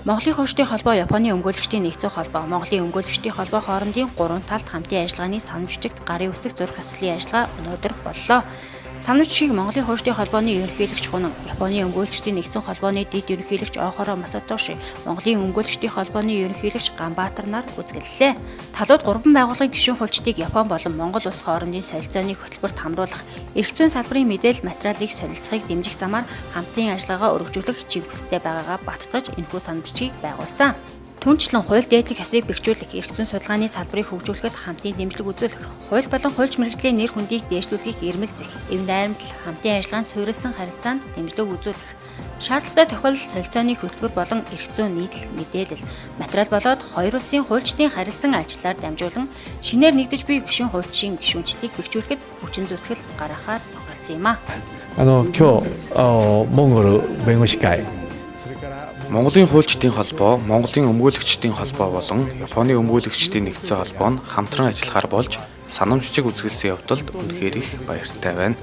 Монголын хуульчдын холбоо, Японы өмгөөлөгчдийн нэгдсэн холбоо, Монголын өмгөөлөгчдийн холбоо хоорондын гурван талт хамтын ажиллагааны санал бичигт гарын үсэг зурх ёслолын ажиллагаа өнөөдөр боллоо. Санал бичгийг Монголын хуульчдын холбооны ерөнхийлөгч Хунан, Японы өмгөөлөгчдийн нэгдсэн холбооны дэд ерөнхийлөгч Охоро Масатоши, Монголын өмгөөлөгчдийн холбооны ерөнхийлөгч Ганбаатар нар үзэсгэлэнлээ. Талууд гурван байгууллагын гишүүн хуульчдыг Япон болон Монгол улс хоорондын солилцооны хөтөлбөрт хамруулах, эрх зүйн салбарын мэдээлэл материалыг солилцохыг дэмжих замаар хамтын ажиллагаагаа өргөжүүлэх хичээх хүсэлтэй байгаагаа баттгаж энэхүү санал бичгийг байгуулсан. Түүнчлэн хууль дээдлэх ёсыг бэхжүүлэх, эрх зүйн судалгааны салбарыг хөгжүүлэхэд хамтын дэмжлэг үзүүлэх, хууль болон хуульч мэргэжлийн нэр хүндийг дээшлүүлэхийг эрмэлзэх, эв найрамдал, хамтын ажиллагаанд суурилсан харилцаанд дэмжлэг үзүүлэх, шаардлагатай тохиолдолд солилцооны хөтөлбөр болон эрх зүйн нийтлэл, мэдээлэл, материал болоод хоёр улсын хуульчдын харилцан ажиллаар дамжуулан шинээр нэгдэж буй гишүүн хуульчийн гишүүнчлэлийг бэхжүүлэхэд хүчин зүтгэл гаргахаар тохиролцсон юм а. あの今日モンゴル弁護士会 Монголын хуульчдын холбоо, Монголын өмгөөлөгчдийн холбоо болон Японы өмгөөлөгчдийн нэгдсэн холбоо нь хамтран ажиллахаар болж санамж бичиг үзэсгэлсэн явдалд үнэхээр их баяртай байна.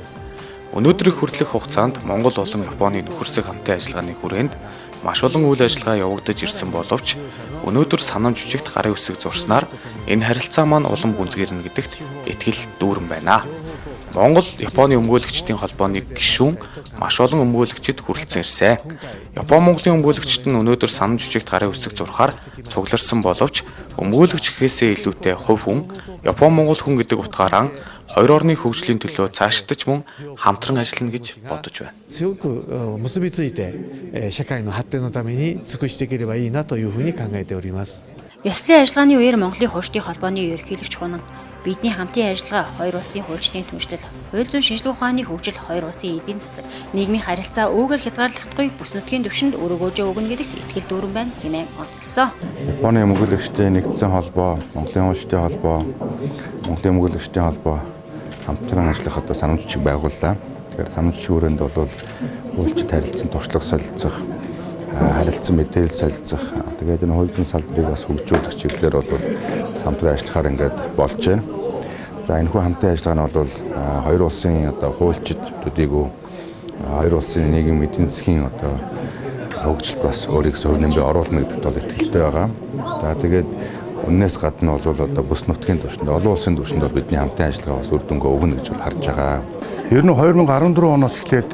Өнөөдрийг хүртэлх хугацаанд Монгол болон Японы нөхөрсөг хамтын ажиллагааны хүрээнд маш олон үйл ажиллагаа явагдаж ирсэн боловч өнөөдөр санамж бичигт гарын үсэг зурснаар энэ харилцаа маань улам гүнзгийрнэ гэдэгт итгэл дүүрэн байна. Монгол Японы өмгөөлөгчдийн холбооны гишүүн маш олон өмгөөлөгчид хүрэлцэн ирсэн. Япон Монголын өмгөөлөгчид нь өнөөдөр санамж бичигт гарын үсэг зурхаар цугларсан боловч өмгөөлөгч гэхээсээ илүүтэй хувь хүн, Япон Монгол хүн гэдэг утгаараа хоёр орны хөгжлийн төлөө цаашид ч мөн хамтран ажиллана гэж бодож байна. 強く結びついて社会の発展のために尽くしていければいいなというふうに考えております。 Ёслолын ажиллагааны үеэр Монголын хуульчдын холбооны ерөнхийлөгч Хунан бидний хамтын ажиллагаа хоёр улсын хуульчдын түншлэл, хууль зүйн шинжилгээ ухааны хөгжил, хоёр улсын эдийн засаг, нийгмийн харилцаа үүгээр хязгаарлахдаггүй бүс нутгийн түвшинд үр өгөөжөө өгнө гэдэгт итгэл дүүрэн байна хэмээн онцолсон. Японы өмгөөлөгчдийн нэгдсэн холбоо, Монголын хуульчдын холбоо, Монголын өмгөөлөгчдийн холбоо хамтран ажиллах одоо санамж бичиг байгууллаа. Тэгэхээр санамж бичгийн хүрээнд бол хуульчид харилцан туршлага солилцох, харилцан мэдээлэл солилцох, тэгээд энэ хууль зүйн салбарыг бас хөгжүүлэх чиглэлээр бол хамтран ажиллахаар ингээд болж байна. За энэхүү хамтын ажиллагаа нь бол хоёр улсын одоо хуульчид төдийгүй хоёр улсын нийгэм эдийн засгийн одоо хөгжилд бас өөрийнхөө хувь нэмрээ оруулна гэдэгт бол итгэлтэй байгаа. За тэгээд үннээс гадна бол одоо бүс нутгийн түвшинд, олон улсын түвшинд бол бидний хамтын ажиллагаа бас үр дүнгээ өгнө гэж бол харж байгаа. Ер нь 2014 оноос эхлээд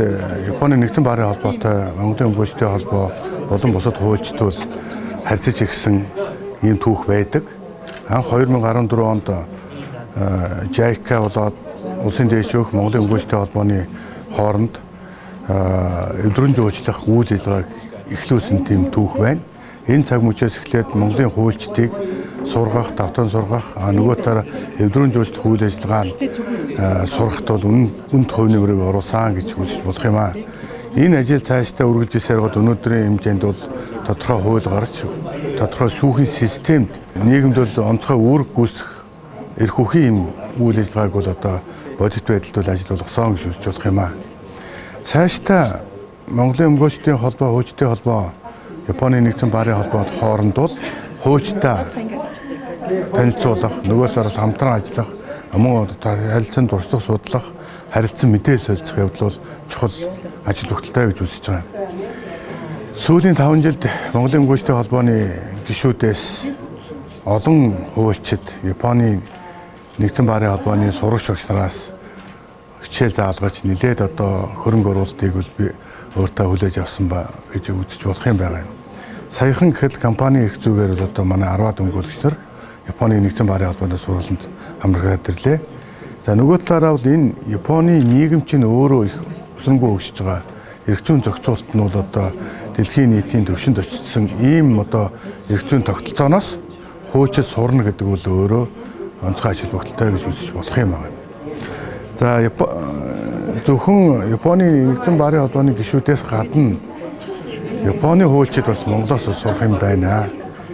Японы нэгдсэн баарын холбоотой Монголын өмгөөлчдийн холбоо болон бусад хуульчид бол харьцаж ирсэн ийм түүх байдаг. Анх 2014 онд JICA болоод улсын дээш өөх Монголын өмгөөлчдийн холбооны хооронд эвдрэн жуулчлах үйл ажиллагааг эхлүүлсэн тийм түүх байна. Энэ цаг мөчөөс эхлээд Монголын хуульчдыг сургах, давтан сургах, нөгөө талаараа эвдрэн жуулчлах үйл ажиллагаанд сурахт бол үнэт хувь нэмрийг оруулсан гэж үзэж болох юм аа. Энэ ажил цаашдаа үргэлжилсээр гот өнөөдрийн хэмжээнд бол тодорхой хууль гарч, тодорхой шүүхийн системд нийгэмд бол онцгой үүрэг гүйцэтгэх эрх үхийн юм үйл ажиллагааг бол одоо бодит байдалд бол ажил болгосон гэж үзэж болох юм аа. Цаашдаа Монголын өмгөөлчдийн холбоо, хуульчдын холбоо, Японы нэгдсэн баарын холбоод хооронд бол хуульчдаа танилцуулах, нөгөө талаараа хамтран ажиллах, мөн харилцан туршлага судлах, харилцан мэдээлэл солилцох явдал бол чухал ажил өгөлтэй гэж үзэж байгаа. Сүүлийн 5 жилд Монголын өмгөөлчдийн холбооны гишүүдээс олон хуульчид Японы нэгдсэн баарын холбооны сурагч багш нараас хичээл заалгаж нэлээд одоо хөрөнгө оруулалтыг бол би өөртөө хүлээж авсан ба гэж үзэж болох юм байгаа юм. Саяхан гэхэд компани их зүгээр бол одоо манай 10-аад өмгөөлөгч нар Японы нэгдсэн баарын холбооны сургалтанд хамрагдаад ирлээ. За нөгөө талаараа бол энэ Японы нийгэм чинь өөрөө их өсөнгөө хөгжиж байгаа. Эрх зүйн зохицуулалт нь бол одоо дэлхийн нийтийн төвшөнд очсон ийм одоо эрх зүйн тогтолцооноос хуульчид сурна гэдэг бол өөрөө онцгой ажил бүгдэлтэй гэж үзэж болох юм байна. За зөвхөн Японы нэгдсэн баарын холбооны гишүүдээс гадна Японы хуульчид бас Монголоос сурах юм байна.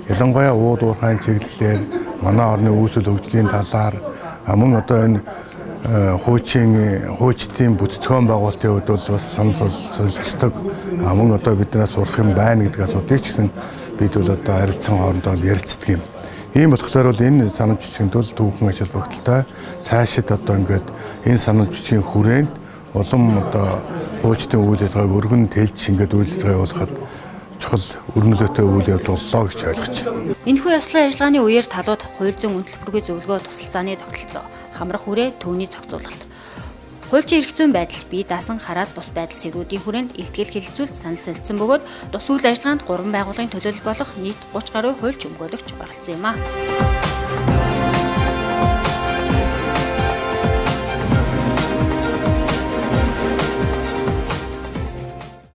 Ялангуяа уул уурхайн чиглэлээр манай орны үүсэл хөгжлийн талаар мөн одоо энэ хуульчдын бүтцгоон байгуулалтын хувьд бол бас санал солилцдог. Мөн одоо биднээс сурах юм байна гэдэг асуудлыг ч гэсэн бид бол одоо харилцан хоорондоо ярилцдаг юм. Ийм болохоор бол энэ санамж бичгэнд бол түүхэн ажил бүгдэлтэй цаашид одоо ингээд энэ санамж бичгийн хүрээнд улам одоо хуульчдын үйл ажиллагааг өргөн тэлж ингээд үйл ажиллагаа явуулахад Чухал үр нөлөөтэй үйл явдал боллоо гэж ойлгож байна. Энэхүү ёслолын ажиллагааны үеэр талууд хууль зүйн үнэ төлбөргүй зөвлөгөө, тусалцааны тогтолцоо, хамрах хүрээ, түүний зохицуулалт, хуульчин эрх зүйн байдал, бие даасан хараат бус байдал сэдвүүдийн хүрээнд илтгэл хэлэлцүүлд санал солилцсон бөгөөд тус үйл ажиллагаанд 3 байгууллагын төлөөлөл болох нийт 30 гаруй хуульч өмгөөлөгч оролцсон юм а.